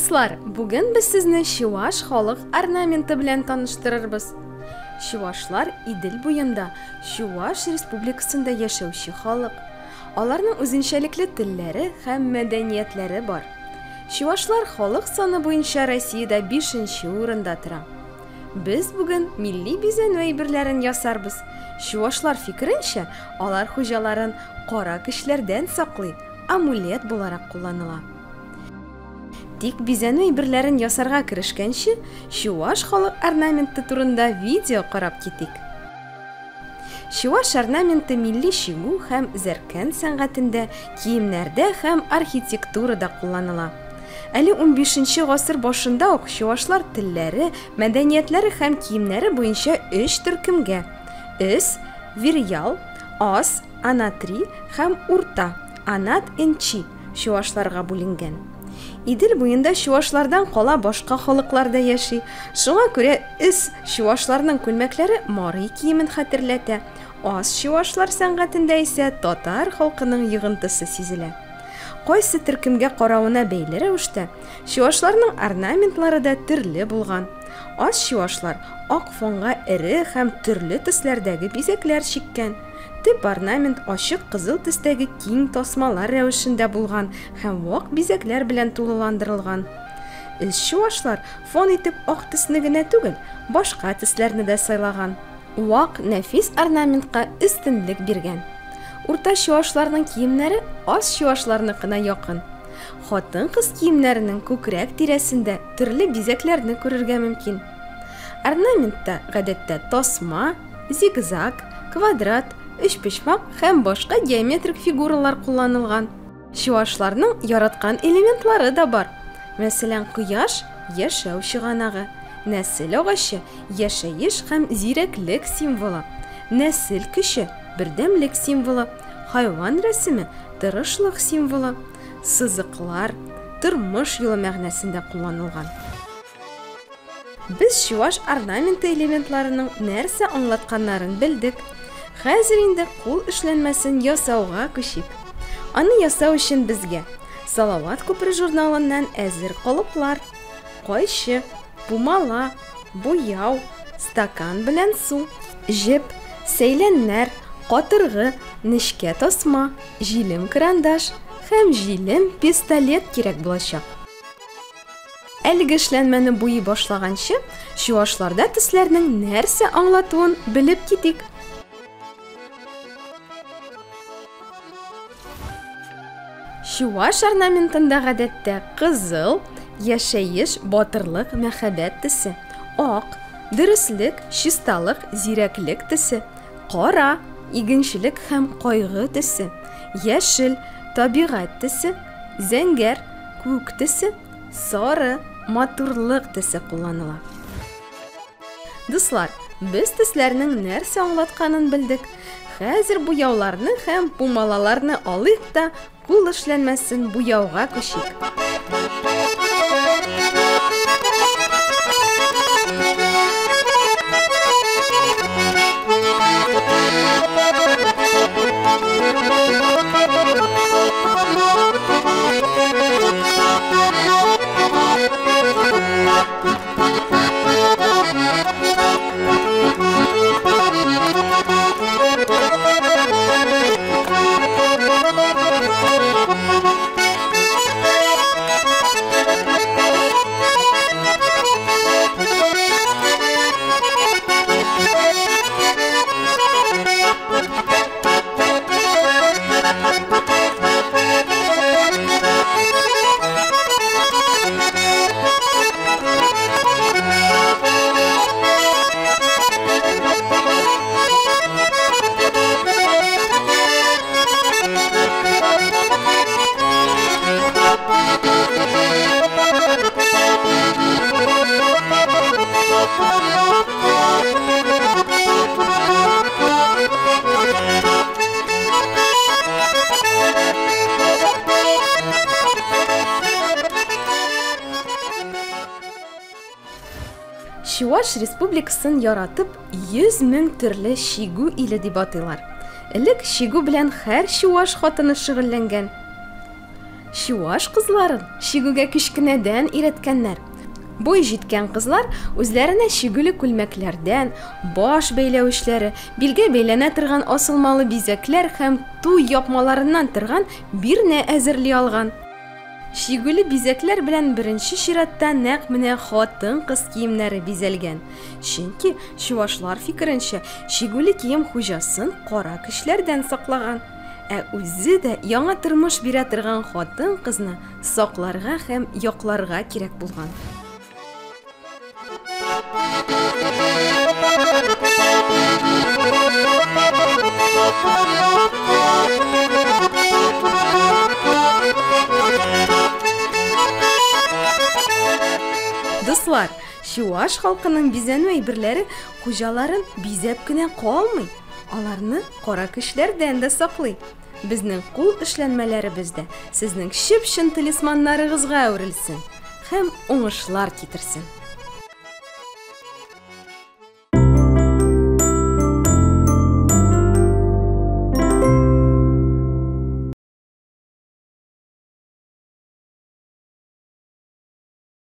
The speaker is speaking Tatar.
Дуслар, бүген без сезне чуваш халык орнаменты белән таныштырырбыз. Чувашлар Идел буенда, Чуваш республикасында яшәүче халык. Аларның үзенчәлекле телләре һәм мәдәниятләре бар. Чувашлар халык саны буенча Россиядә бишенче урында тора. Без бүген милли бизәнү әйберләрен ясарбыз. Чувашлар фикеренчә, алар хуҗаларын кара көчләрдән саклый, амулет буларак кулланыла. Тик бизәнү әйберләрен ясарга керешкәнче, чуваш халык орнаменты турында видео карап китик. Чуваш орнаменты милли чигү һәм зәркән сәнгатендә, киемнәрдә һәм архитектурада кулланыла. Әле унбишенче гасыр башында ук чувашлар телләре, мәдәниятләре һәм киемнәре буенча өч төркемгә, өс, вирьял, ас, анатри һәм урта, анат-энчи, чувашларга бүленгән. Идел буенда чувашлардан кала башка халыклар да яши. Шуңа күрә өс чувашларның күлмәкләре мари киемен хәтерләтә, ас чувашлар сәнгатендә исә татар халкының йогынтысы сизелә. Кайсы төркемгә каравына бәйле рәвештә, чувашларның орнаментлары да төрле булган. Ас чувашлар ак фонга эре һәм төрле төсләрдәге бизәкләр чиккән. Төп орнамент ачык кызыл төстәге киң тасмалар рәвешендә булган һәм вак бизәкләр белән тулыландырылган. Өс чувашлар фон итеп ак төсне генә түгел, башка төсләрне дә сайлаган. Вак, нәфис орнаментка өстенлек биргән. Урта чувашларның киемнәре аз чувашларныкына якын. Хатын-кыз киемнәренең күкрәк тирәсендә төрле бизәкләрне күрергә мөмкин. Орнаментта, гадәттә, тасма, зигзаг, квадрат, өчпочмак һәм башка геометрик фигуралар кулланылган. Чуашларның яраткан элементлары да бар. Мәсәлән, кояш, яшәү чыганагы, нәсел агачы, яшәеш һәм зирәклек символы, нәсел көче, бердәмлек символы, хайван рәсеме, тырышлык символы, сызыклар, тормыш юлы мәгънәсендә кулланылган. Без чуваш орнаменты элементларының нәрсә аңлатканнарын белдек. Хәзер инде кул эшләнмәсен ясауга күчик. Аны ясау өчен безгә Салават күпере журналыннан әзер калыплар, кайчы, пумала, буяу, стакан белән су, җеп, сәйләннәр, катыргы, нечкә тасма, җилем карандаш һәм җилем пистолет кирәк булачак. Әлеге эшләнмәне буйый башлаганчы, чуашларда төсләрнең нәрсә аңлатуын белеп китик. Чуаш орнаментында гадәттә кызыл, яшәеш, батырлык, мәхәббәт төсе, ак, дөреслек, чисталык, зирәклек төсе, кара, игенчелек һәм кайгы төсе, яшел, табигать төсе, зәңгәр, күк төсе, сары, матурлык төсе кулланыла. Дуслар, без төсләрнең нәрсә аңлатканын белдек. Хәзер буяуларны һәм пумалаларны алыйк та, кул эшләнмәсен буяуга күчик. Чуваш республикасын яратып, 100 мең төрле чигү иле дип атыйлар. Элек чигү белән һәр чуваш хатыны шөгыльләнгән. Чуаш кызларын чигүгә кечкенәдән өйрәткәннәр. Буй җиткән кызлар үзләренә чигүле күлмәкләрдән, баш бәйләвечләре, билгә бәйләнә торган асылмалы бизәкләр һәм туй япмаларыннан торган бирнә әзерли алган. Чигүле бизәкләр белән беренче чиратта нәкъ менә хатын-кыз киемнәре бизәлгән. Чөнки, чуашлар фикеренчә, чигүле кием хуҗасын кара көчләрдән саклаган. Ә үзе дә яңа тормыш бирә торган хатын-кызны сакларга һәм якларга кирәк булган. Дуслар, чуаш халкының бизәнү әйберләре хуҗаларын бизәп кенә калмый, аларны кара көчләрдән дә саклый. Безнең кул эшләнмәләребез дә сезнең чып-чын талисманнарыгызга әверелсен һәм уңышлар китерсен.